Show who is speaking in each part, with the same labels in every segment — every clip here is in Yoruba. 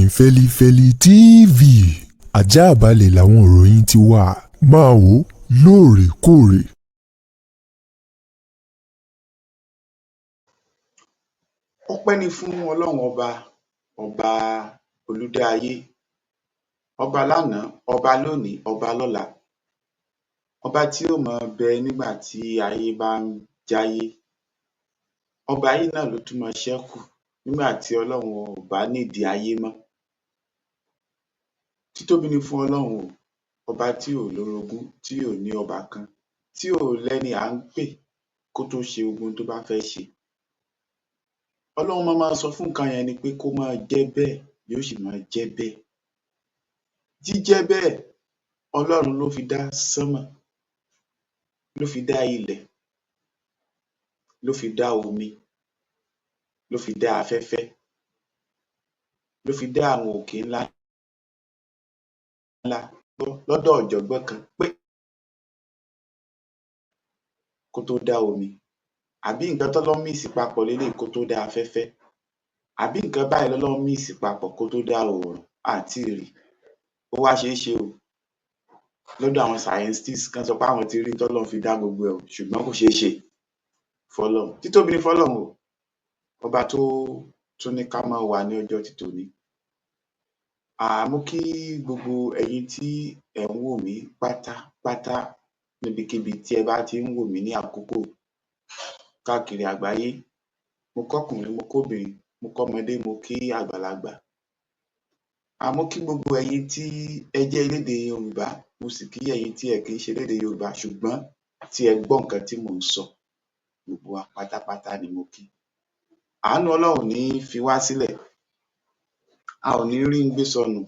Speaker 1: Ìròyìn Fẹ́lifẹ́li TV àjààbálẹ̀ làwọn ìròyìn ti wà, máa wò ó lóòrèkóòrè.
Speaker 2: Ọpẹ́ ni fún Ọlọ́run ọba, ọba olùdáayé, ọba lánàá, ọba lónìí, ọba lọ́la, ọba tí ó máa bẹ nígbà tí ayé bá ń jáyé. Ọba yìí náà ló tún máa ṣẹ́kù nígbà tí Ọlọ́run ò bá nídìí ayé mọ́. Títóbi ni fún Ọlọ́run o, ọba tí ò lórogún, tí ò ní ọbàkan, tí ò lẹ́ni à ń pè kó tó ṣe gbogbo ohun tó bá fẹ́ ṣe. Ọlọ́run máa máa sọ fún nǹkan yẹn ni pé kó máa jẹ́ bẹ́ẹ̀, yóò sì máa jẹ́ bẹ́ẹ̀. Jíjẹ́ bẹ́ẹ̀, Ọlọ́run ló fi dá sánmọ̀, ló fi dá ilẹ̀, ló fi dá omi, ló fi dá afẹ́fẹ́, ló fi dá àwọn òkè ńlá ńlá lọ́dọ̀ ọ̀jọ̀gbọ́n kan pé kó tó dá omi, àbí nǹkan tọ́lọ́run mix papọ̀ leléyìí kó tó dá afẹ́fẹ́, àbí nǹkan báyìí lọ́lọ́run mix papọ̀ kó tó dá oòrùn, a tíì rí. Ó wá ṣeé ṣe o lọ́dọ̀ àwọn scientists kán sọ pé àwọn ti rí n tọ́lọ́run fi dá gbogbo ẹ̀ o, ṣùgbọ́n kò ṣeé ṣe fọ́lọ́run. Títóbi ni fọ́lọ́run o, ọba tó tún ní ká máa wà ní ọjọ́ ti tòní. Mo kí gbogbo ẹ̀yin tí ẹ̀ ń wò mí pátápátá níbikíbi tí ẹ bá ti ń wò mí ní àkókò káàkiri àgbáyé. Mo kọ́kùnrin, mo kóbìnrin, mo kọ́mọdé, mo kí àgbàlagbà. Mo kí gbogbo ẹ̀yin tí ẹ jẹ́ elédè Yorùbá, mo sì kí ẹ̀yin tí ẹ kì í ṣe elédè Yorùbá ṣùgbọ́n tí ẹ gbọ́ nǹkan tí mò ń sọ. Gbogbo wa pátápátá ni mo kí. Àánú Ọlọ́run ò ní fi wá sílẹ̀. A ò ní rí ń gbé sọnù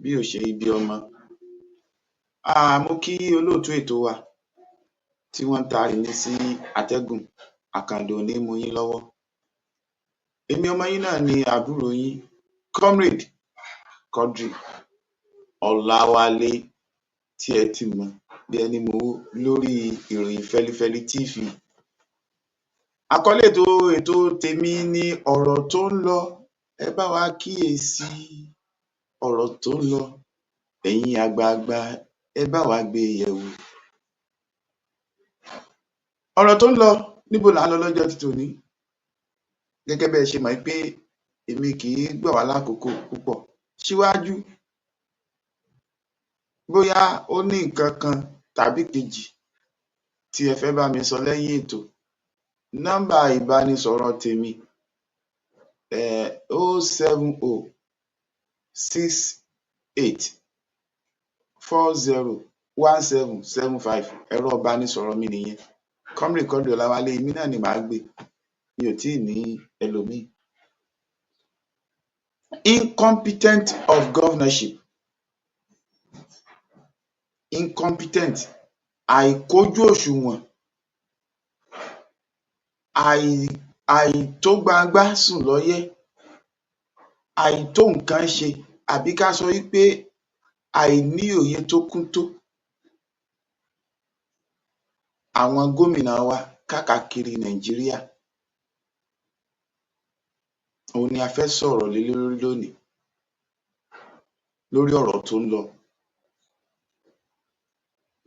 Speaker 2: bí ò ṣe ibi ọmọ. Mo kí olóòtú ètò wa tí wọ́n ń taari mi sí atẹ́gùn, àkàndò ò ní mú yín lọ́wọ́. Èmi ọmọ yín náà ni àbúrò yín, Comrade Quadri Ọláwálé tí ẹ ti mọ̀ bí ẹni mowó lórí Ìròyìn Fẹ́lifẹ́li TV. Àkọlé ètò tèmi ni ọ̀rọ̀ tó ń lọ, ẹ bá wa kíyèsí ọ̀rọ̀ tó ń lọ, ẹ̀yin àgbààgbà ẹ bá wa gbé yẹ̀wò. Ọ̀rọ̀ tó ń lọ, níbo là ń lọ lọ́jọ́ ti tòní? Gẹ́gẹ́ bí ẹ ṣe mọ̀ pé èmi kì í gbà wá lákòókò púpọ̀. Síwájú, bóyá ó ní nǹkan kan tàbí kejì tí ẹ fẹ́ bá mi sọ lẹ́yìn ètò, nọ́mbà ìbánisọ̀rọ̀ tèmi 070 68 40 17 75, ẹ̀rọ ìbánisọ̀rọ̀ mi nìyẹn. Comrade Quadri Ọláwálé, èmi náà ni màá gbé, mi ò tíì ní ẹlòmíì. Incompetent of governorship, incompetent, àìkójú òṣùwọ̀n, àìtógbangba sùn lọ́yẹ́, àìtó nǹkan ṣe, àbí ká sọ wí pé àìní òye tó kún tó àwọn gómìnà wa káàkiri Nàìjíríà. Òun ni a fẹ́ sọ̀rọ̀ lé lórí lónìí, lórí ọ̀rọ̀ tó ń lọ.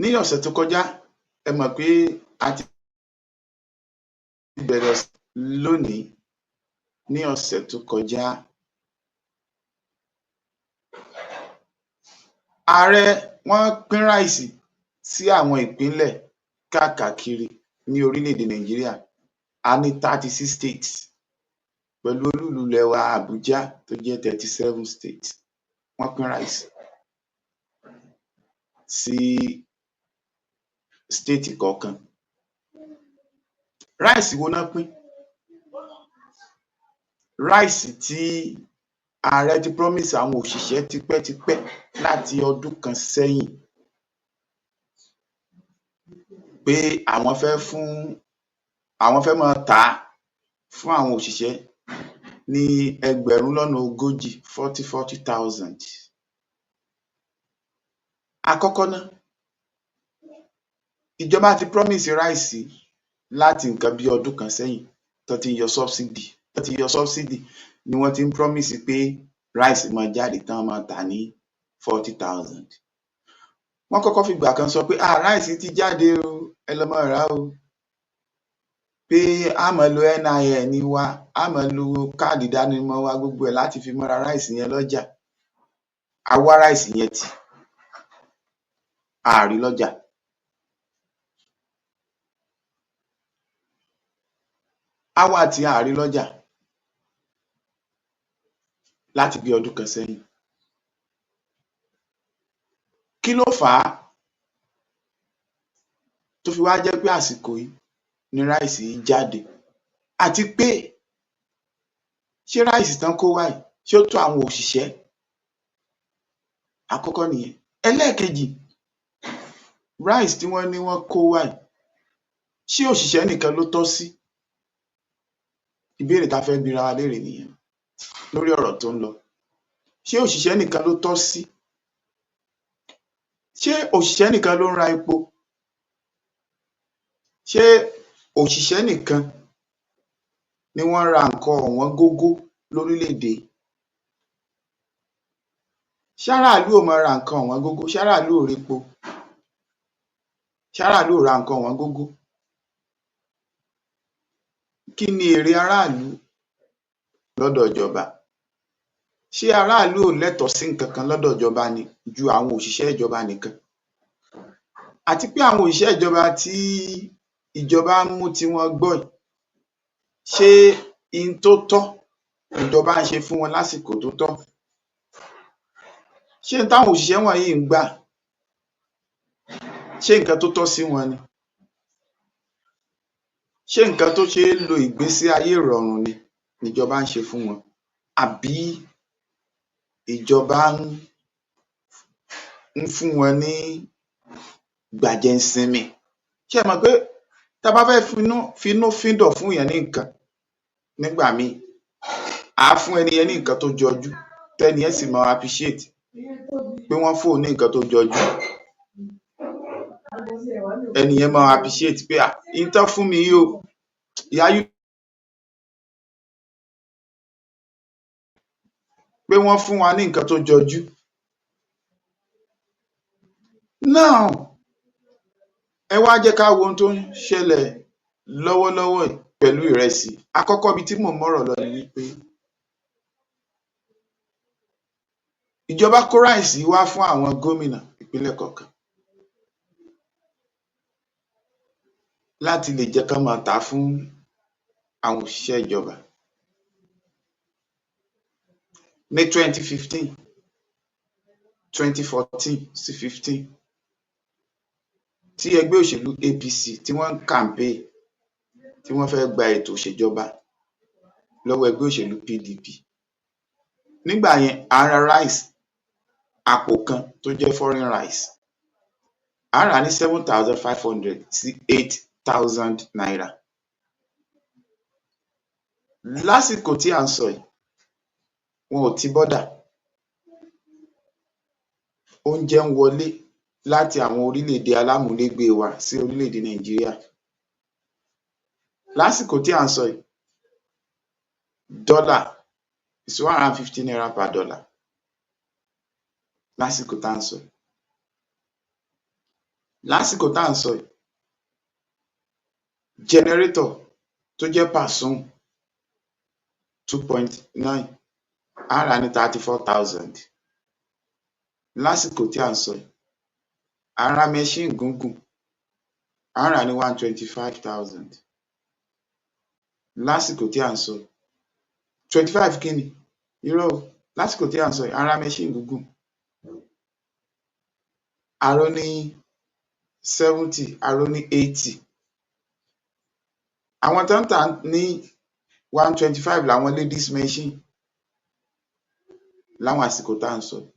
Speaker 2: Ní ọ̀sẹ̀ tó kọjá, ẹ mọ̀ pé a ti bẹ̀rẹ̀ lónìí. Ní ọ̀sẹ̀ tó kọjá, ààrẹ wọ́n pín ráìsì sí àwọn ìpínlẹ̀ káàkiri ní orílẹ̀-èdè Nàìjíríà. A ní 36 states pẹ̀lú olúùlú ilẹ̀ wa Àbújá tó jẹ́ 37 states. Wọ́n pín ráìsì sí stéètì kọ̀ọ̀kan. Ráìsì wo ná pín? Ráìsì tí ààrẹ ti promise àwọn òṣìṣẹ́ tipẹ́tipẹ́ láti ọdún kan sẹ́yìn pé àwọn fẹ́ fún, àwọn fẹ́ máa tà á fún àwọn òṣìṣẹ́ ní 40,000, 40,000. Àkọ́kọ́ ná, ìjọba ti promise ráìsì láti nǹkan bí ọdún kan sẹ́yìn tán ti yọ subsidy, tán ti yọ subsidy ni wọ́n ti ń promise pé Ráìsì máa jáde tán máa tà ní 40,000. Wọ́n kọ́kọ́ fìgbà kan sọ pé ráìsì ti jáde o, ẹ lọ máa rà á o, pé a máa lo NIN wa, a máa lo káàdì ìdánimọ̀ wa gbogbo ẹ̀ láti fi máa ra ráìsì yẹn lọ́jà. A wá ráìsì yẹn tì, a à rí lọ́jà. A wá tì, a à rí lọ́jà láti bí ọdún kan sẹ́yìn. Kí ló fà á tó fi wá jẹ́ pé àsìkò yìí ni ráìsì yìí jáde? Àti pé ṣé ráìsì tán kó wá yìí, ṣé ó tó àwọn òṣìṣẹ́? Àkọ́kọ́ nìyẹn. Ẹlẹ́ẹ̀kejì, ráìsì tí wọ́n ní wọ́n kó wá yìí, ṣé òṣìṣẹ́ nìkan ló tọ́ sí? Ìbéèrè tá a fẹ́ bira wa léèrè nìyẹn lórí ọ̀rọ̀ tó ń lọ. Ṣé òṣìṣẹ́ nìkan ló tọ́ sí? Ṣé òṣìṣẹ́ nìkan ló ń ra epo? Ṣé òṣìṣẹ́ nìkan ni wọ́n ń ra nǹkan ọ̀wọ́n gógó lórílẹ̀-èdè? Ṣáráàlú ò máa ra nǹkan ọ̀wọ́n gógó? Ṣáráàlú ò repo? Ṣáráàlú ò ra nǹkan ọ̀wọ́n gógó? Kí ni èrè aráàlú lọ́dọ̀ ìjọba? Ṣé aráàlú ò lẹ́tọ̀ọ́ sí nǹkan kan lọ́dọ̀ ìjọba ni ju àwọn òṣìṣẹ́ ìjọba nìkan? Àti pé àwọn òṣìṣẹ́ ìjọba tí ìjọba ń mú tiwọn gbọ́ yìí, ṣé in tó tọ́ nìjọba ń ṣe fún wọn lásìkò tó tọ́? Ṣé n táwọn òṣìṣẹ́ wọ̀nyí ń gbà, ṣé nǹkan tó tọ́ sí wọn ni? Ṣé nǹkan tó ṣe é lo ìgbésí ayé ìrọ̀rùn ni nìjọba ń ṣe fún wọn? Àbí ìjọba ń fún wọn ní gbàjẹnsinmi? Ṣé ẹ mọ̀ pé tá a bá fẹ́ finú fíndọ̀ fún èèyàn ní nǹkan nígbà míì, à á fún ẹni yẹn ní nǹkan tó jọjú, tẹ́ni yẹn sì máa appreciate pé wọ́n fún òun ní nǹkan tó jọjú. Ẹni yẹn máa appreciate pé n tán fún mi yìí o, ìyá pé wọ́n fún wa ní nǹkan tó jọjú. Now, ẹ wá jẹ́ ká wo ohun tó ń ṣẹlẹ̀ lọ́wọ́lọ́wọ́ yìí pẹ̀lú ìrẹsì. Àkọ́kọ́ ibi tí mò ń mọ́rọ̀ lọ ni wípé ìjọba kó ráìsì wá fún àwọn gómìnà ìpínlẹ̀ kọ̀ọ̀kan láti lè jẹ́ kán máa tà á fún àwọn òṣìṣẹ́ ìjọba. Ní 2015, 2014 sí 15, tí ẹgbẹ́ òṣèlú APC tí wọ́n ń campaign, tí wọ́n fẹ́ gba ètò ìṣèjọba lọ́wọ́ ẹgbẹ́ òṣèlú PDP. Nígbà yẹn, à ń ra rice àpò kan tó jẹ́ foreign rice, à ń rà á ní 7,500 sí 8,000 naira. Lásìkò tí à ń sọ yìí, wọn ò ti bọ́dà. Oúnjẹ ń wọlé láti àwọn orílẹ̀-èdè alámúlégbé wa sí orílẹ̀-èdè Nàìjíríà. Lásìkò tí à ń sọ yìí, dollar is 150 naira per dollar. Lásìkò tá à ń sọ yìí. Lásìkò tá à ń sọ yìí, generator tó jẹ́ Parsun 2.9, à ń rà á ní 34,000. Lásìkò tí à ń sọ yìí, à ń ra machine gúngùn, à ń rà á ní 125,000. Lásìkò tí à ń sọ yìí, 25 kí ni? Irọ́ o, lásìkò tí à ń sọ yìí, à ń ra machine gúngùn, aró ní 70, aró ní 80. Àwọn tó ń tà ní 125 làwọn ladies machine láwọn àsìkò tá à ń sọ yìí.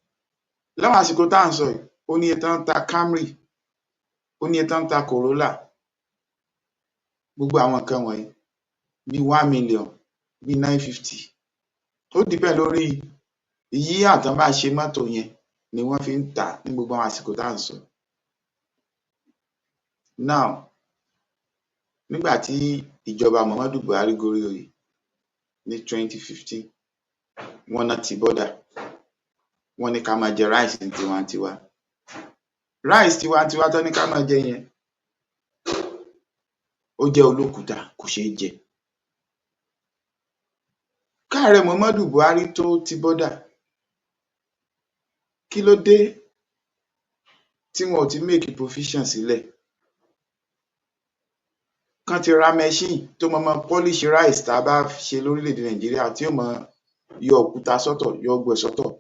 Speaker 2: Láwọn àsìkò tá à ń sọ yìí, ó níye tán ń ta Camry, ó níye tán ń ta Corolla. Gbogbo àwọn nǹkan wọ̀nyí bíi 1 million, bíi 950. Ó depend lórí year tán bá ṣe mọ́tò yẹn ni wọ́n fi ń tà á ní gbogbo àwọn àsìkò tá à ń sọ. Now, nígbà tí ìjọba Muhammadu Buhari gorí oyè ní 2015, Wọ́n ná ti border, wọ́n ní ká máa jẹ rice tiwantiwa. Rice tiwantiwa tán ní ká máa jẹ yẹn, ó jẹ́ olókùúta, kò ṣeé jẹ. Káàrẹ Muhammadu Buhari tó ti border, kí ló dé tí wọn ò ti make provision sílẹ̀, kán ti ra machine tó máa máa polish rice tá a bá ṣe lórílẹ̀-èdè Nàìjíríà, tí ó máa yọ òkúta sọ́tọ̀, yọ gbogbo ẹ̀ sọ́tọ̀,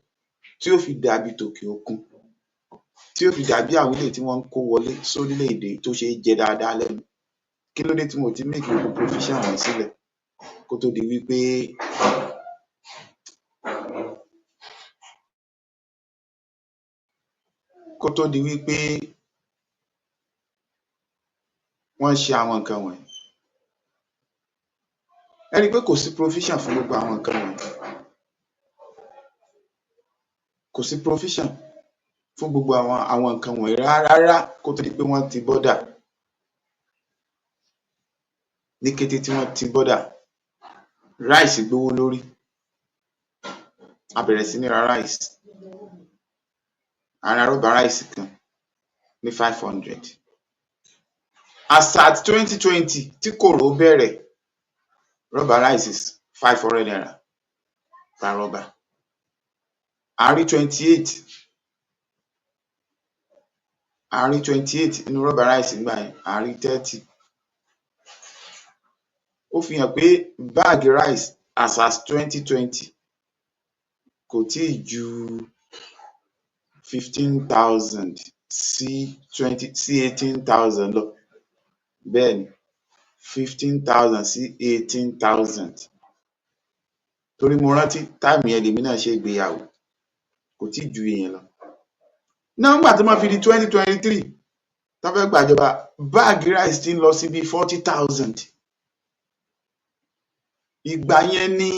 Speaker 2: tí ó fi dàbí tòkè òkun, tí ó fi dàbí àwọn eléyìí tí wọ́n ń kó wọlé sórílẹ̀-èdè, tó ṣe é jẹ dáadáa lẹ́nu? Kí ló dé tí wọn ò ti make gbogbo provision wọ̀nyí sílẹ̀ kó tó di wípé wọ́n ṣe àwọn nǹkan wọ̀nyí? Ẹ rí i pé kò sí provision fún gbogbo àwọn nǹkan wọ̀nyí. Kò sí provision fún gbogbo àwọn nǹkan wọ̀nyí rárá kó tó di pé wọ́n ti border. Ní kété tí wọ́n ti border, rice gbówó lórí, a bẹ̀rẹ̀ sí ní ra rice. A ra rọ́bà rice kan ní 500. As at 2020 tí kòró bẹ̀rẹ̀, rọ́bà rice is ₦500 per rọ́bà. A rí 28, a rí 28 nínú rọ́bà rice nígbà yẹn, a rí 30. Ó fi hàn pé bag rice as at 2020 kò tíì ju 15,000 sí 20 sí 18,000 lọ. Bẹ́ẹ̀ ni, 15,000 sí 18,000, torí mo rántí time yẹn lèmi náà ṣe ìgbéyàwó, kò tíì ju ìyẹn lọ. Náà, nígbà tó máa fi di 2023 tó fẹ́ gbàjọba, bag rice ti ń lọ sí bíi 40,000. Ìgbà yẹn ní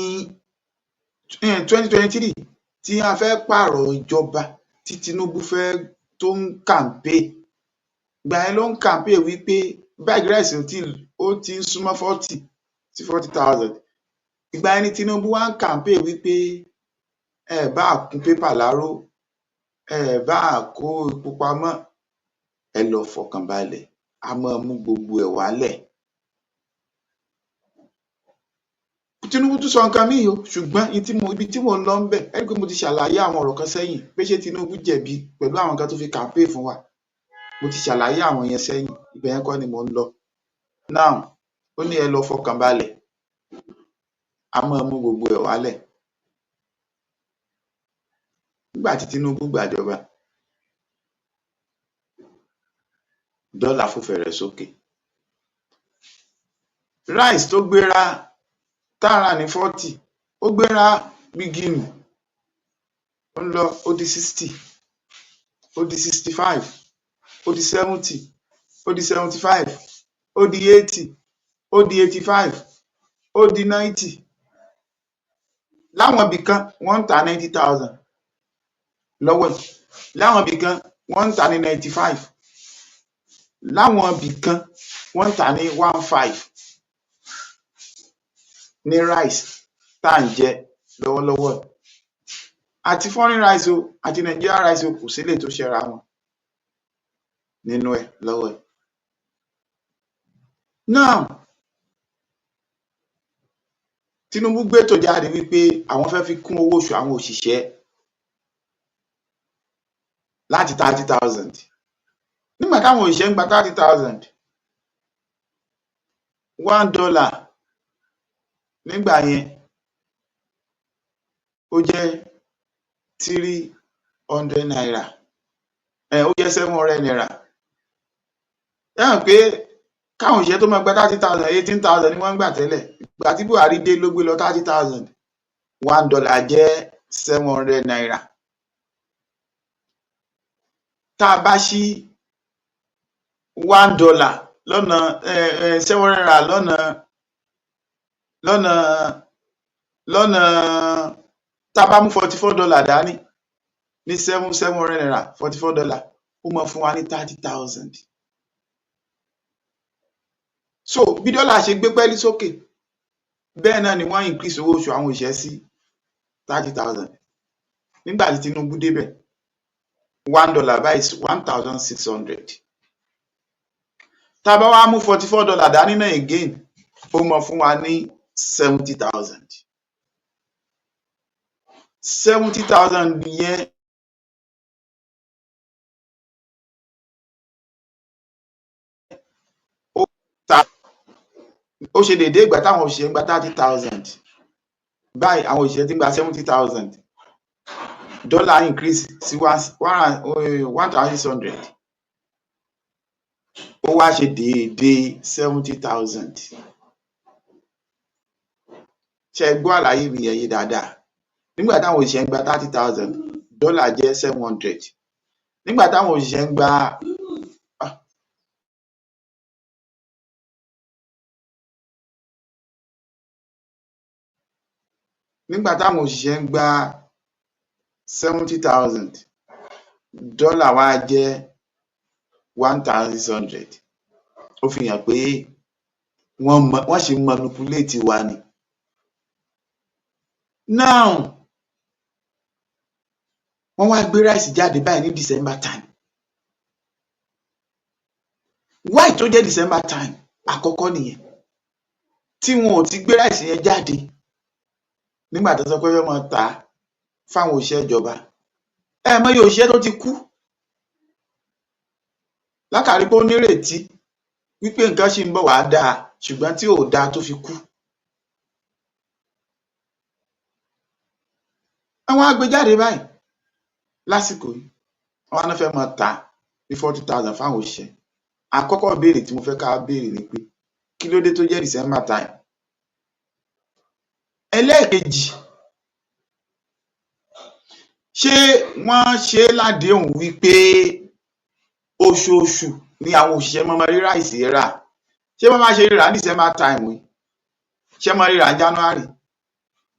Speaker 2: 2023 tí a fẹ́ pààrọ̀ ìjọba, tí Tinubu fẹ́ tó ń campaign. Ìgbà yẹn ló ń campaign wípé bag rice ò tí, ó ti ń súnmọ́ 40 sí 40,000. Ìgbà yẹn ni Tinubu wá ń campaign wípé ẹ bá kun pépà láró, ẹ bá kó epo pamọ́, ẹ lọ fọkàn balẹ̀, a máa mú gbogbo ẹ̀ wálẹ̀. Tinubu tún sọ nǹkan míì o, ṣùgbọ́n ibi tí mò ń lọ ńbẹ̀, ẹ rí i pé mo ti ṣàlàyé àwọn ọ̀rọ̀ kan sẹ́yìn pé ṣé Tinubu jẹ̀bi pẹ̀lú àwọn nǹkan tó fi campaign fún wa. Mo ti ṣàlàyé àwọn yẹn sẹ́yìn, ibẹ̀ yẹn kọ́ ni mò ń lọ. Now, ó ní ẹ lọ fọkàn balẹ̀, a máa mú gbogbo ẹ̀ wálẹ̀. Nígbà tí Tinubu gbàjọba, dọ́là fò fẹ̀rẹ̀ sókè. Rice tó gbéra tá à ń rà ní 40, ó gbéra gbigìnì, ó ń lọ, ó di 60, ó di 65, ó di 70, ó di 75, ó di 80, ó di 85, ó di 90. Láwọn ibì kan, wọ́n ń tà 90,000 lọ́wọ́ yìí, láwọn ibì kan, wọ́n ń tà ní 95, láwọn ibì kan, wọ́n ń tà ní 1,5 ní rice tá à ń jẹ lọ́wọ́lọ́wọ́ yìí. Àti foreign rice o, àti Nigeria rice o, kò séléyìí tó ṣẹra wọn nínú ẹ̀ lọ́wọ́ yìí. Now, Tinubu gbétò jáde wípé àwọn fẹ́ fi kún owó oṣù àwọn òṣìṣẹ́ láti 30,000. Nígbà táwọn òṣìṣẹ́ ń gba 30,000, $1 nígbà yẹn ó jẹ́ ₦300, ó jẹ́ ₦700. Ẹ mọ̀ pé káwọn òṣìṣẹ́ tó máa gba 30,000, 18,000 ni wọ́n ń gbà tẹ́lẹ̀. Ìgbà tí Buhari dé ló gbé lọ 30,000. $1 jẹ́ ₦700. Tá a bá ṣí $1 lọ́nà ₦700 lọ́nà, tá a bá mú $44 dání ní ₦700, $44, ó máa fún wa ní 30,000. So bí dọ́là ṣe gbé pẹ́ẹ́lí sókè, bẹ́ẹ̀ náà ni wọ́n increase owó oṣù àwọn òṣìṣẹ́ sí. 30,000. Nígbà tí Tinubu débẹ̀, $1 báyìí is 1,600. Tá a bá wá mú $44 dání náà again, ó mọ fún wa ní 70,000. 70,000 yẹn ó ta ó ṣe déédéé ìgbà táwọn òṣìṣẹ́ ń gba 30,000. Báyìí àwọn òṣìṣẹ́ ti ń gba 70,000. Dollar increase sí 1,600, ó wá ṣe déédéé 70,000. Ṣé ẹ gbọ́ àlàyé mi yẹn yé dáadáa? Nígbà táwọn òṣìṣẹ́ ń gba 30,000, dọ́là jẹ́ 700. Nígbà táwọn òṣìṣẹ́ ń gba nígbà táwọn òṣìṣẹ́ ń gba 70,000, dọ́là wá jẹ́ 1,600. Ó fi hàn pé wọ́n ṣì ń manipulate wa ni. Now, wọ́n wá gbé rice jáde báyìí ní December time. Why tó jẹ́ December time? Àkọ́kọ́ nìyẹn. Tí wọn ò ti gbé rice yẹn jáde nígbà tó sọ pé fẹ́ máa tà á fáwọn òṣìṣẹ́ ìjọba, ẹ mọye òṣìṣẹ́ tó ti kú látàrí pé ó nírètí wípé nǹkan ṣì ń bọ̀ wá dáa, ṣùgbọ́n tí ò dáa tó fi kú. Wọ́n wá gbé jáde báyìí lásìkò yìí, wọ́n wá ná fẹ́ máa tà á ní 40,000 fáwọn òṣìṣẹ́. Àkọ́kọ́ ìbéèrè tí mo fẹ́ ká béèrè ni pé kí ló dé tó jẹ́ December time? Ẹlẹ́ẹ̀kejì, ṣé wọ́n ṣe é ládéhùn wípé oṣooṣù ni àwọn òṣìṣẹ́ máa rí rice rà? Ṣé wọ́n máa ṣe rí rà ní December time yìí? Ṣé wọ́n máa rí rà ní January?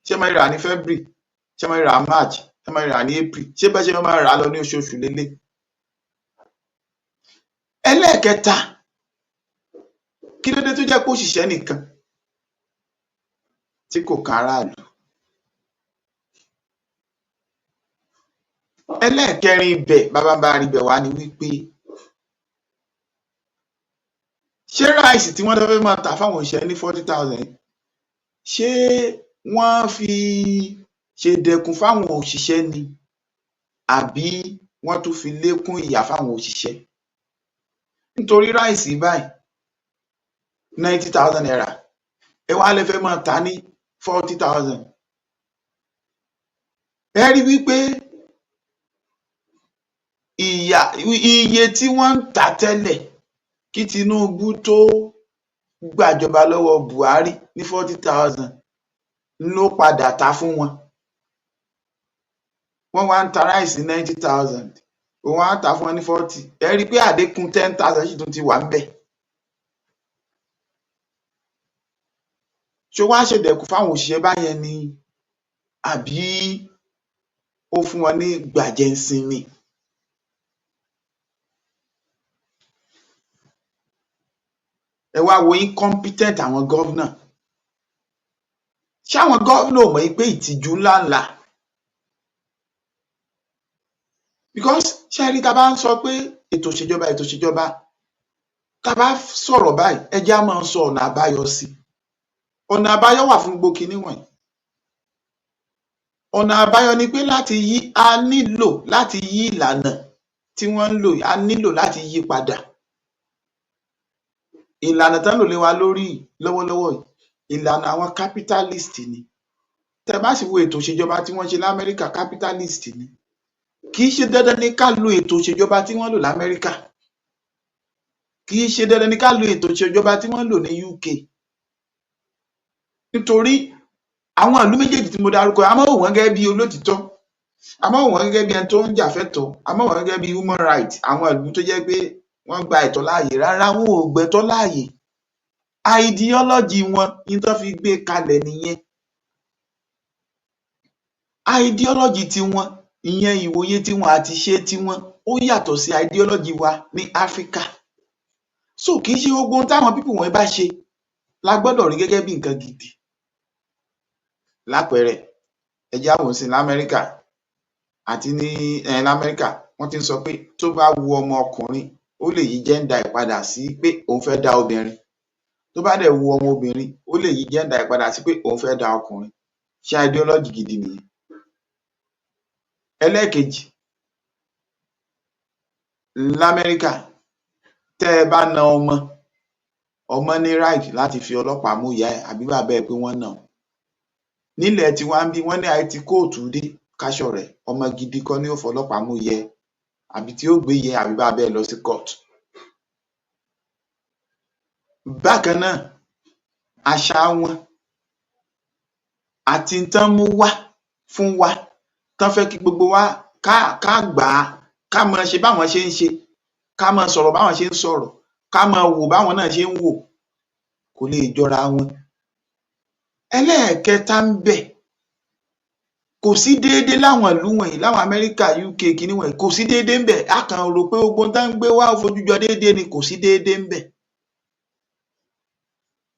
Speaker 2: Ṣé wọ́n máa rí rà ní February? Ṣé wọ́n máa rí rà ní March? Ṣé wọ́n máa rí rà ní April? Ṣé bẹ́ẹ̀ ṣe máa rà á lọ ní oṣooṣù lélẹ̀? Ẹlẹ́ẹ̀kẹta, kí ló dé tó jẹ́ pé òṣìṣẹ́ nìkan tí kò kan aráàlú? Ẹlẹ́ẹ̀kẹrin ibẹ̀ bábábárí ibẹ̀ wá ni wípé ṣé ráìsì tí wọ́n fẹ́ máa tà fáwọn òṣìṣẹ́ ní 40,000, ṣé wọ́n fi ṣe dẹkùn fáwọn òṣìṣẹ́ ni, àbí wọ́n tún fi lékún ìyà fáwọn òṣìṣẹ́? Nítorí ráìsì báyìí 90,000 naira, ẹ wá lè fẹ́ máa tà ní 40,000. Ẹ rí wípé ìyà iye tí wọ́n ń tà tẹ́lẹ̀ kí Tinubu tó gbàjọba lọ́wọ́ Buhari ní 40,000 ló padà tà fún wọn. Wọ́n wá ń ta ráìsì 90,000, òun á tà fún wọn ní 40. Ẹ rí i pé àdínkù 10,000 sì tún ti wà ńbẹ̀. Ṣó wá ṣèdẹ̀kùn fáwọn òṣìṣẹ́ báyẹn ni, àbí ó fún wọn ní gbàjẹnsinmi? Ẹ wá wo incompetent àwọn gọ́vnà. Ṣé àwọn gọ́vnà ò mọ̀ pé ìtìjú ńláńlá? Because ṣé ẹ rí, tá a bá ń sọ pé ètò ìṣèjọba, ètò ìṣèjọba, tá a bá sọ̀rọ̀ báyìí, ẹ jẹ́ á máa sọ ọ̀nà àbáyọ sí i. Ọ̀nà àbáyọ wà fún gbogbo kinní wọ̀nyí. Ọ̀nà àbáyọ ni pé láti yí, a nílò láti yí ìlànà tí wọ́n ń lò, a nílò láti yí padà. Ìlànà tán ń lò lé wa lórí lọ́wọ́lọ́wọ́ yìí, ìlànà àwọn capitalist ni. Tẹ́ bá sì wo ètò ìṣèjọba tí wọ́n ṣe l'Amẹ́ríkà, capitalist ni. Kì í ṣe dandan ni ká lo ètò ìṣèjọba tí wọ́n lò l'Amẹ́ríkà. Kì í ṣe dandan ni ká lo ètò ìṣèjọba tí wọ́n lò ní UK. Nítorí àwọn ìlú méjèèjì tí mo dárúkọ, a máa wò wọ́n gẹ́gẹ́ bí olótìítọ́, a máa wò wọ́n gẹ́gẹ́ bí ẹni tó ń jà fẹ́tọ̀ọ́, a máa wò wọ́n gẹ́gẹ́ bí human rights, àwọn ìlú tó jẹ́ pé wọ́n gba ẹ̀tọ́ láàyè. Rárá, wọn ò gbẹ̀tọ́ láàyè. Ideology wọn ní tán fi gbé kalẹ̀ nìyẹn. Ideology tiwọn, ìyẹn ìwòye tiwọn àti ìṣe tiwọn, ó yàtọ̀ sí ideology wa ní Áfríkà. So kì í ṣe gbogbo ohun táwọn people wọ̀nyí bá ṣe la gbọ́dọ̀ rí gẹ́gẹ́ bí nǹkan gidi. Lápẹẹrẹ, Ẹ jẹ́ á wò ó sí l'Amẹ́ríkà àti ní l'Amẹ́ríkà, wọ́n ti ń sọ pé tó bá wu ọmọ ọkùnrin, ó lè yí gender ẹ̀ padà sí pé òun fẹ́ dá obìnrin. Tó bá dẹ̀ wu ọmọ obìnrin, ó lè yí gender ẹ̀ padà sí pé òun fẹ́ dá ọkùnrin. Ṣé ideology gidi nìyẹn? Ẹlẹ́ẹ̀kejì, l'Amẹ́ríkà, tẹ́ ẹ bá na ọmọ, ọmọ ní right láti fi ọlọ́pàá mú ìyá ẹ̀ àbí bàbá ẹ̀ pé wọ́n nà án. Nílẹ̀ tiwa ńbí, wọ́n ní àìtí kóòtù dé káṣọ̀rẹ́, ọmọ gidi kọ́ ni ó fọlọ́pàá mú ìyá ẹ̀ àbí tí ó gbé ìyá ẹ̀ àbí bàbá ẹ̀ lọ sí court. Bákan náà, àṣà wọn àti n tán mú wá fún wa, tán fẹ́ kí gbogbo wa ká gbà á, ká máa ṣe báwọn ṣe ń ṣe, ká máa sọ̀rọ̀ báwọn ṣe ń sọ̀rọ̀, ká máa wò báwọn náà ṣe ń wò, kò lè jọra wọn. Ẹlẹ́ẹ̀kẹta ńbẹ̀, kò sí déédé láwọn ìlú wọ̀nyí, láwọn Amẹ́ríkà, UK, kinní wọ̀nyí, kò sí déédé ńbẹ̀. A kàn rò pé gbogbo ohun tán ń gbé wá ó fojú jọ déédé ni, kò sí déédé ńbẹ̀.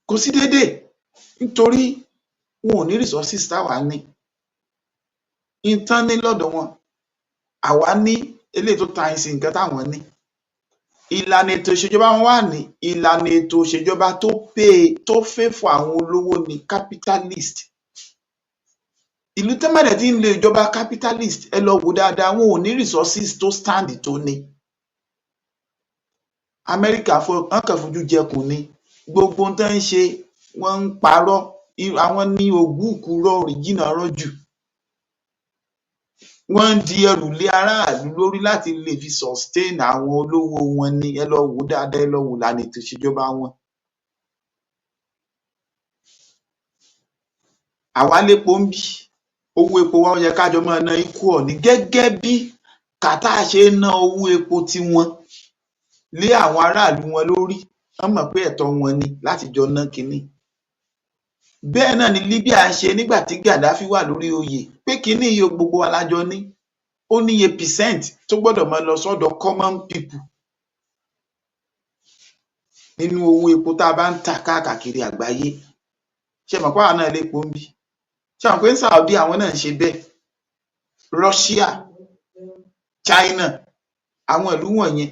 Speaker 2: Kò sí déédé nítorí wọn ò ní resources táwa ní. N tán ní lọ́dọ̀ wọn, àwa ní eléyìí tó times nǹkan táwọn ní. Ìlànà ètò ìṣèjọba wọn wá ní ìlànà ètò ìṣèjọba tó pay, tó favour àwọn olówó ni, capitalist. Ìlú tán bá dẹ̀ ti ń lo ìjọba capitalist, ẹ lọ wò dáadáa, wọn ò ní resources tó stand tó ní. Amẹ́ríkà wọ́n kàn fojú jẹkùn ni. Gbogbo ohun tán ń ṣe, wọ́n ń parọ́. Àwọn ní ògbúùkù-rọ́ original rọ́ jù. Wọ́n ń di ẹrù lé aráàlú lórí láti lè fi sustain àwọn olówó wọn ni. Ẹ lọ wò ó dáadáa, ẹ lọ wo ìlànà ètò ìṣèjọba wọn. Àwa lépo ńbí, owó epo wa, ó yẹ ká jọ máa ná equal ni, gẹ́gẹ́ bí Qatar ṣe ń ná owó epo tiwọn lé àwọn aráàlú wọn lórí. Wọ́n mọ̀ pé ẹ̀tọ́ wọn ni láti jọ ná kinní. Bẹ́ẹ̀ náà ni Libya ṣe nígbà tí Gaddafi wà lórí oyè, pé kinní yìí o, gbogbo wa la jọ ní. Ó níye percent tó gbọ́dọ̀ máa lọ sọ́dọ̀ common people nínú owó epo tá a bá ń tà káàkiri àgbáyé. Ṣé ẹ mọ̀ páwa náà lépo ńbí? Ṣé ẹ mọ̀ pé ní Saudi àwọn náà ń ṣe bẹ́ẹ̀? Russia, China, àwọn ìlú wọ̀nyẹn,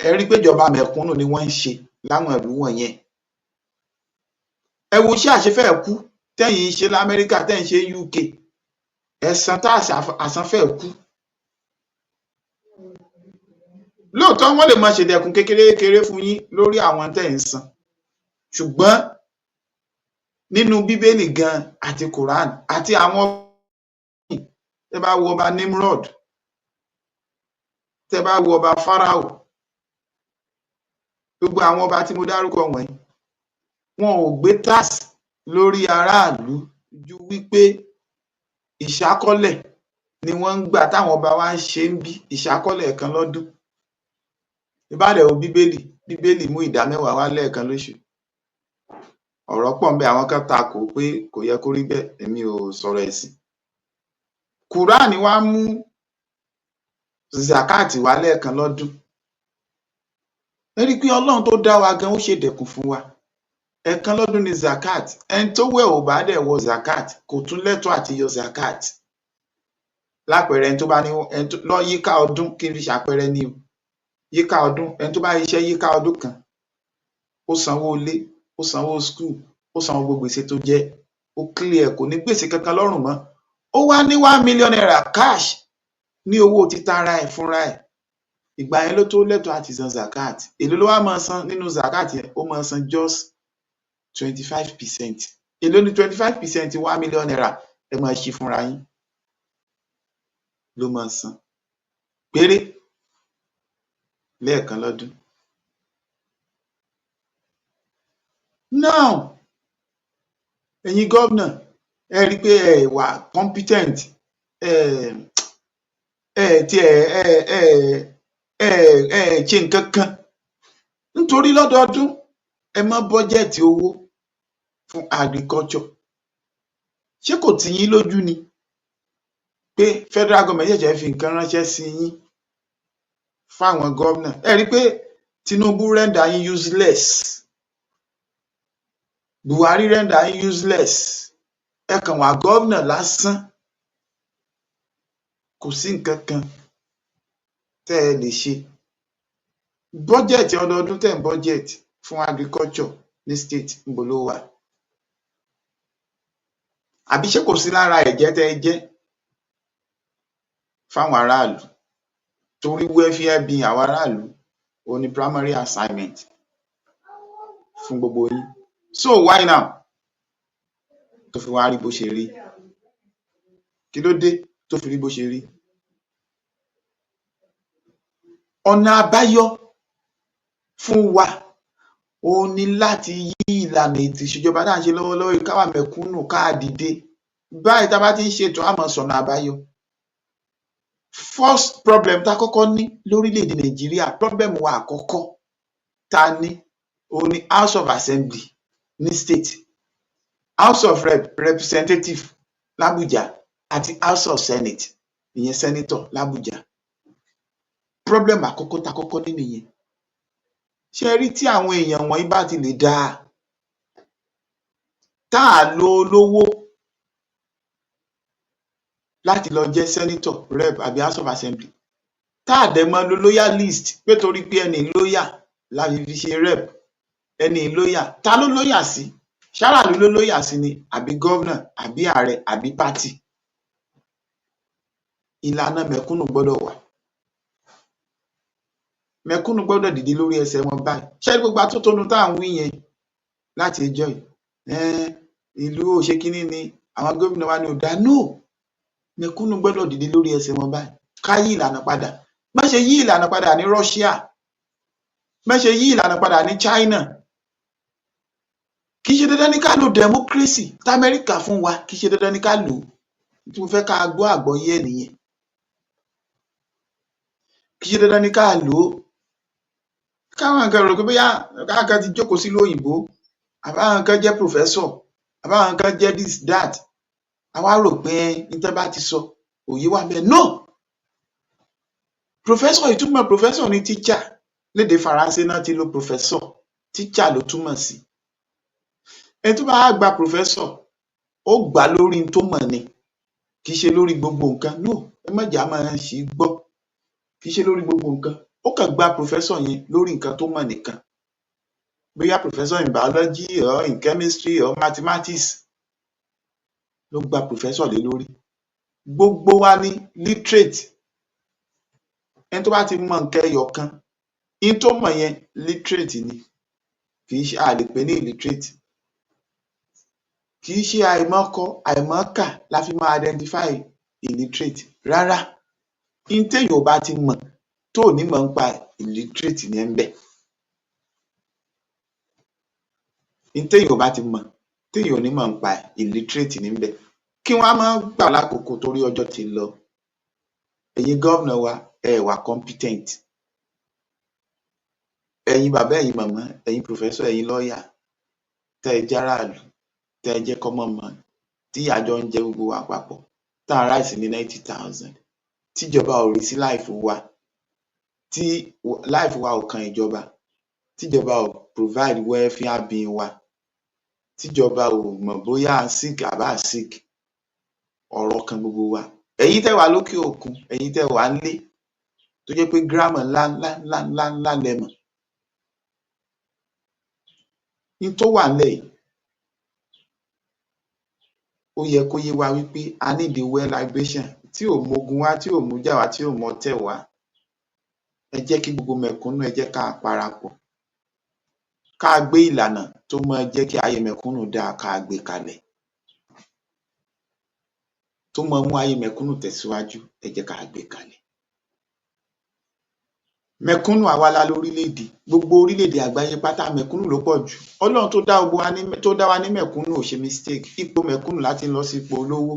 Speaker 2: ẹ rí i pé ìjọba mẹ̀kúnnù ni wọ́n ń ṣe láwọn ìlú wọ̀nyẹn. Ẹ wo iṣẹ́ àṣefẹ́ẹ̀kú tẹ́yìn ń ṣe l'Amẹ́ríkà, tẹ́ ń ṣe ní UK, ẹ san tax àsanfẹ́ẹ̀kú. Lóòótọ́ wọ́n lè máa ṣèdẹ̀kùn kékeré kékeré fún yín lórí àwọn tẹ́ ẹ̀ ń san, ṣùgbọ́n nínú Bíbélì gan àti Quran àti àwọn, tẹ́ bá wo ọba Nimrod, tẹ́ bá wo ọba Pharaoh, gbogbo àwọn ọba tí mo dárúkọ wọ̀nyí, wọn ò gbé tax lórí aráàlú ju wípé ìṣákọ́lẹ̀ ni wọ́n ń gbà táwọn ọba wa ń ṣe ńbí, ìṣákọ́lẹ̀ ẹ̀ẹ̀kan lọ́dún. Tẹ́ bá dẹ̀ wo Bíbélì, Bíbélì mú ìdá mẹ́wàá wá lẹ́ẹ̀kan lóṣù. Ọ̀rọ̀ pọ̀ ńbẹ̀, àwọn kan takò ó pé kò yẹ kó rí bẹ́ẹ̀, èmi ò sọ̀rọ̀ ẹ̀sìn. Quran wá mú zakat wá lẹ́ẹ̀kan lọ́dún. Ẹ rí i pé Ọlọ́run tó dá wa gan, ó ṣèdẹ̀kùn fún wa. Ẹ̀ẹ̀kan lọ́dún ni zakat. Ẹni tówó ẹ̀ ò bá dẹ̀ wọ zakat, kò tún lẹ́tọ̀ọ́ àti yọ zakat. Lápẹẹrẹ, ẹni tó bá ní ẹni tó lọ yíká ọdún, kí n fi ṣàpẹẹrẹ ni o, yíká ọdún, ẹni tó bá ṣiṣẹ́ yíká ọdún kan, ó sanwó ilé, ó sanwó school, ó san gbogbo gbèsè tó jẹ, ó clear, kò ní gbèsè kankan lọ́rùn mọ́. Ó wá ní ₦1 million cash ní owó títara ẹ̀ fúnra ẹ̀. Ìgbà yẹn ló tó lẹ́tọ̀ọ́ àti san zakat. Èló ló wá máa san nínú zakat yẹn? Ó máa san just 25%. Èló ni 25% ₦1 million? Ẹ máa ṣí fúnra yín. Ló máa san péré lẹ́ẹ̀kan lọ́dún. Now, ẹ̀yin gómìnà, ẹ rí i pé ẹ wà competent, ẹ ẹ tiẹ̀ ẹ ẹ ẹ ẹ ṣe nǹkan kan, nítorí lọ́dọọdún ẹ má bọ́jẹ̀tì owó fún agriculture. Ṣé kò tì yín lójú ni pé federal government ṣẹ̀ṣẹ̀ fi nǹkan ránṣẹ́ sí yín fáwọn gómìnà? Ẹ rí i pé Tinubu render yín useless, Buhari render yín useless. Ẹ kàn wá gómìnà lásán. Kò sí nǹkan kan tẹ́ ẹ lè ṣe. Budget ọdọọdún tẹ́ ń budget fún agriculture ní state, níbo ló wà? Àbí ṣé kò sí lára ẹ̀jẹ́ tẹ́ ẹ jẹ́ fáwọn aráàlú? Torí welfare being àwọn aráàlú òun ni primary assignment fún gbogbo yín. So why now tó fi wá rí bó ṣe rí? Kí ló dé tó fi rí bó ṣe rí? Ọ̀nà àbáyọ fún wa òun ni láti yí ìlànà ètò ìṣèjọba tá à ń ṣe lọ́wọ́lọ́wọ́ yìí, káwa mẹ̀kúnnù ká dìde báyìí. Tá a bá ti ń ṣètò, á máa sọ̀nà àbáyọ. First problem tá a kọ́kọ́ ní lórílẹ̀-èdè Nàìjíríà, problem wa àkọ́kọ́ tá a ní òun ni House of Assembly ní state, House of Representative l'Abuja àti House of Senate, ìyẹn senator l'Abuja. Problem àkọ́kọ́ tá a kọ́kọ́ ní nìyẹn. Ṣé ẹ rí, tí àwọn èèyàn wọ̀nyí bá ti lè dáa, tá à lo olówó láti lọ jẹ́ senator, rep àbí House of Assembly, tá à dẹ̀ mọ lo loyalist, pé torí pé ẹni loyal la fi ṣe rep, ẹni loyal, ta ló loyal sí? Ṣáráàlú ló loyal sí ni, àbí governor, àbí ààrẹ, àbí party? Ìlànà mẹ̀kúnnù gbọ́dọ̀ wà. Mẹ̀kúnnù gbọ́dọ̀ dìde lórí ẹsẹ̀ wọn báyìí. Ṣé ẹ rí gbogbo atótónu tá à ń wí yẹn láti ọjọ́ yìí, ìlú ò ṣe kínní ni, àwọn gómìnà wa ní ò dáa? No, mẹ̀kúnnù gbọ́dọ̀ dìde lórí ẹsẹ̀ wọn báyìí, ká yí ìlànà padà. Bọ́n ṣe yí ìlànà padà ní Russia, bọ́n ṣe yí ìlànà padà ní China. Kì í ṣe dandan ní ká lo democracy t'Amẹ́ríkà fún wa, kì í ṣe dandan ní ká lò ó. Tí mo fẹ́ ká gbọ́ àgbọ́yé ẹ̀ nìyẹn. Kì í ṣe dandan ní ká lò ó. Káwọn kan rò pé bóyá káwọn kan ti jókòó sílùú òyìnbó, àbáwọn kan jẹ́ professor, àbáwọn kan jẹ́ this, that, a wá rò pé n tán bá ti sọ, òye wà ńbẹ̀. No, professor, ìtumọ̀ professor ni teacher. Lédè Faransé náà ti lo professor, teacher ló túmọ̀ sí. Ẹni tó bá wá gba professor, ó gbà á lórí n tó mọ̀ ni, kì í ṣe lórí gbogbo nǹkan. No, ẹ má jẹ́ á máa ṣì í gbọ́. Kì í ṣe lórí gbogbo nǹkan. Ó kàn gba professor yẹn lórí nǹkan tó mọ̀ nìkan, bóyá professor in biology or in chemistry or mathematics ló gba professor lé lórí. Gbogbo wa ni literate. Ẹni tó bá ti mọ nǹkan ẹyọ kan, in tó mọ̀ yẹn, literate ni. Kì í ṣe, a lè pè é ní illiterate. Kì í ṣe àìmọ̀kọ àìmọ̀ọ́kà la fi máa identify illiterate rárá. In téèyàn ò bá ti mọ̀, tó ò nímọ̀ nípa ẹ̀, illiterate ni ẹ́ ńbẹ̀. In téèyàn ò bá ti mọ̀, téèyàn ò nímọ̀ nípa ẹ̀, illiterate ní ńbẹ̀. Kí wọ́n á má gbà lákòókò torí ọjọ́ ti lọ. Ẹ̀yin gómìnà wa, ẹ wà competent. Ẹ̀yin bàbá, ẹ̀yin màmá, ẹ̀yin professor, ẹ̀yin lawyer tẹ́ ẹ járàlú, tẹ́ ẹ jẹ́ common man, tíyà jọ ń jẹ gbogbo wa papọ̀, tá à ń ráìsì ní 90,000, tíjọba ò rí sí life wa, tí life wa ò kan ìjọba, tíjọba ò provide welfare being wa, tíjọba ò mọ̀ bóyá a sick àbá à sick, ọ̀rọ̀ kan gbogbo wa. Ẹ̀yin tẹ́ wà lókè òkun, ẹ̀yin tẹ́ wà ńlé, tó jẹ́ pé grammar ńlá ńlá ńlá ńlá ńlá lẹ mọ̀. N tó wà ńlẹ̀ yìí, ó yẹ kó yé wa wípé a need well liberation tí ò mógun wá, tí ò mújà wá, tí ò mọ́tẹ̀ wá. Ẹ jẹ́ kí gbogbo mẹ̀kúnnù, ẹ jẹ́ ká parapọ̀, ká gbé ìlànà tó máa jẹ́ kí ayé mẹ̀kúnnù dáa, ká gbé kalẹ̀, tó máa mú ayé mẹ̀kúnnù tẹ̀síwájú. Ẹ jẹ́ ká gbé kalẹ̀. Mẹ̀kúnnù, àwa la lórílẹ̀-èdè. Gbogbo orílẹ̀-èdè àgbáyé pátá, mẹ̀kúnnù ló pọ̀ jù. Ọlọ́run tó dá gbogbo wa ní, tó dá wa ní mẹ̀kúnnù, ò ṣe mistake. Ipò mẹ̀kúnnù láti ń lọ sí ipò olówó,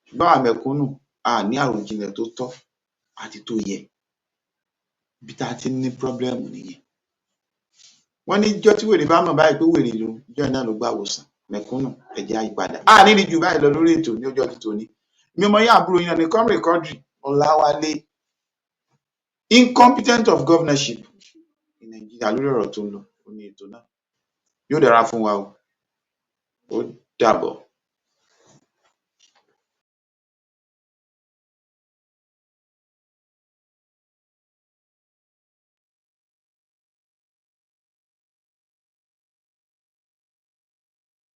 Speaker 2: ṣùgbọ́n àwa mẹ̀kúnnù, a ní àròjinlẹ̀ tó tọ́ àti tó yẹ. Ibi tá a ti ń ní problem nìyẹn. Wọ́n ní ijọ́ tí wèrè bá mọ̀ báyìí pé wèrè lòun, ijọ́ náà ló gbà wòsàn. Mẹ̀kúnnù, ẹ jẹ́ á yípadà. A ní rí ju báyìí lọ lórí ètò ní ọjọ́ ti tòní. Mi ọmọ yín, àbúrò yín náà ní, Comrade Quadri Ọláwálé, incompetent of governorship in Nàìjíríà. Lórí ọ̀rọ̀ tó ń lọ ó ní ètò náà. Yóò dára fún wa o. Ó dàbọ̀.